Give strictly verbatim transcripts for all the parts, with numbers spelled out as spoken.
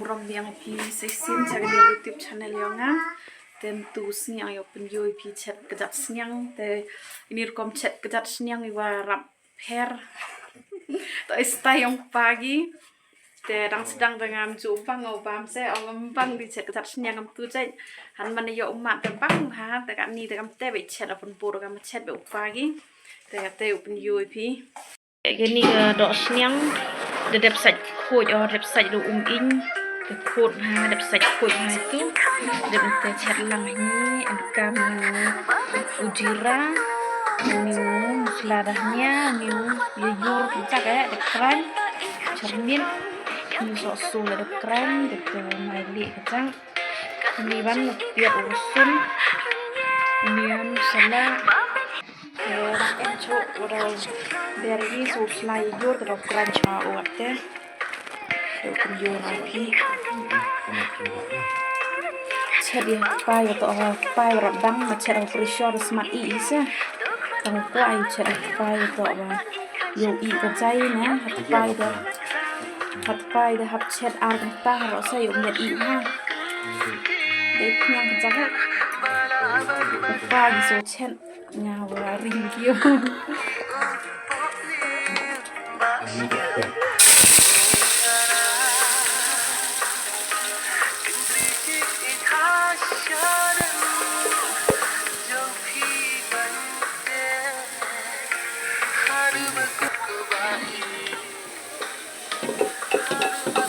Rom biang phi shisien sha kane ka YouTube channel yong nga. Te mynta u sniang ïoh pynïoh ïa phi chet kjat sniang. Te ini rukom chet kjat sniang iwa rap pher. To i stai yong pagi. Te dang sdang da ngam ju bang o bam se o ngam bang di chet kjat sniang ngam tu jait. Han man ïoh umat te bang ha te kani te kam te be chet o pynpur kam chet be u pagi. Te te u pynïoh ïa phi. Kani ka doh sniang da dep sait khuid o dep sait da um ing. Te khuid ha dep sait khuid ha tu. Dep te chet lang ni an kam ni u jira. Ni u musla da nia ni u yur kjak eh dep kran. Chermin ni so su la dep kran dep te mai li kjak. Ni ban piat u rusun. Ni am sala. Ora en chu ora bergi su slai yor ro kran cha o ate. Yo kun yo na phi. Chet ya pai to ha pai ro dang ma chet o pressure smat i isa. Tang ko ai chet pai to ba. Yo i ka jai na hat pai da. Hat pai da hap chet ar ta ro sa yo met i ha. Dei pynïang ka jaka. Ka jaka so chen nga wa ring kio.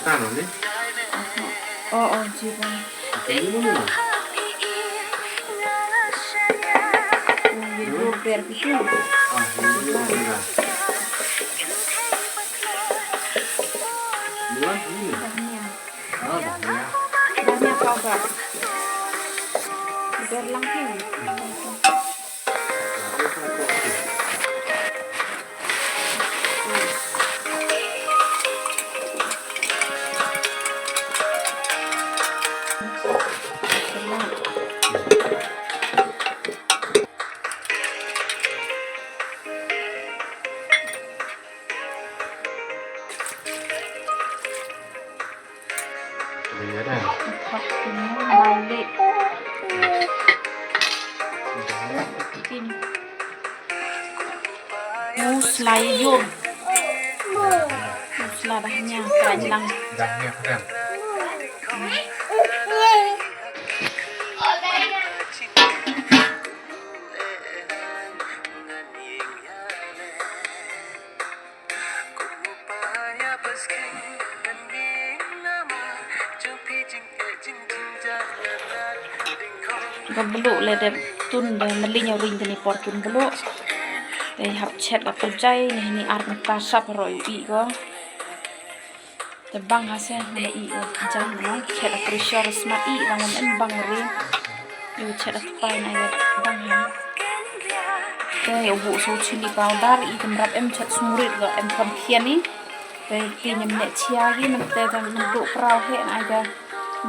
Tano ni? Oh, oh, jiba. Ini mana? Oh, ye dur ber gitu. Ah, ini dur ber. Buat ini. Dahnya. Ah, dahnya. Dahnya powder. Ber lang sini. Balik. Kin. Mu slai yor. Mu slai dah nya, kran lang. Dah nya, kran. Ka bluh le dep tun da mali ñiaw ring kani por tun bluh. Te hap chet ka kujai ne ni ar ka sap ro i ko. Te bang ha se mali i ko jang no chet ka pressure smat i bang em bang ri. Yu chet ka pai na ya bang ha. Te u bu so chili powder i kem rap em chet sumrit ko em kam khian i. Te ti ñiam ne chia gi man te dang man du prau he na ai da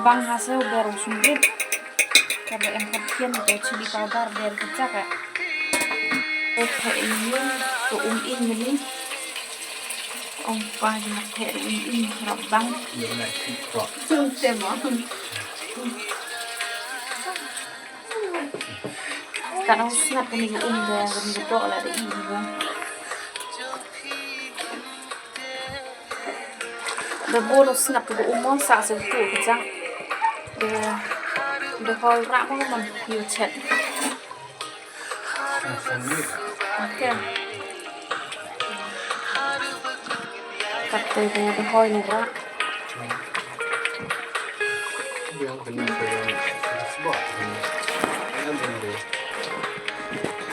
bang ha se u ber u sumrit. Ka ba em ka phian te chili powder ber ka chak a. Te phe in yun to um in ni. Ong pa ji ma phe um in rap bang. Tung te mo. Ka nang snap ka ni ka um da ka ni ka dok la da i ba. Da bun u snap ka um mo sa se tu ka jang. Da da hol ra mo man yu chet. Okay. Kat te da da hol ni ra.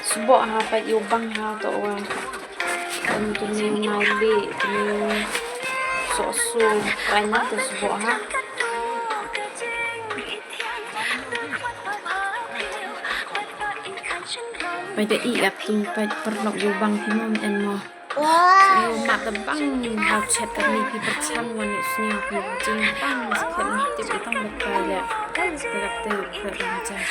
Sboh ha pat yu bang ha to wa. Em kini nai le kini so so krai na to sboh ha. Pai da i ap tung pai parlok yu bang kini em mo. Yu mat da bang hau chet kani pi perchang wan yu snia pi jing bang skhet na tip itang da kai le. Te da te u kret bang jang.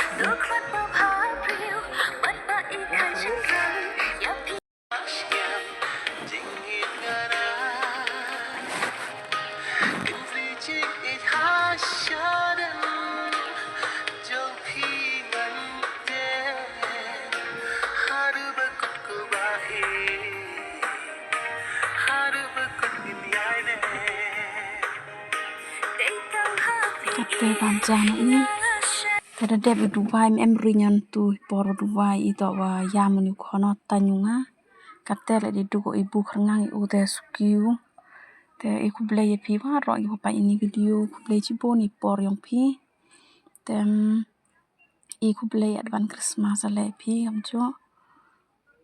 Te ba jan i. Te da dep i duwai, em em ri nyan tu i por duwai i to wa ya mun i khono ta nyunga. Kate le di dugo i bu kherngang i u te sukiu. Te i khublei ya phi wa ro i wa pa ini video, khublei chibun i por yong phi. Te i khublei advance Christmas ale phi kam jo.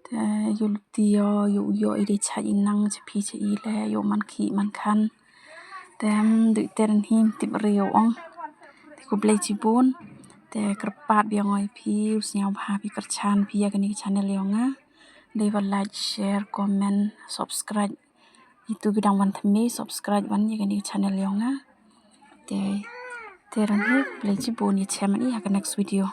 Te yu luti yo yu yo i de cha i nang cha phi cha i le yu man khi man khan. Te em du te ren him tip re yo ong. Te khublei chibun. Te kyrpad biang oi phi u sniaw bha phi kyrchan phi ya kani channel yong nga. Dei wa like, share, comment, subscribe. Itu bidang wan thame subscribe wan ya kani channel yong nga. Te te ren hi khublei chibun ya chem i ha ka next video.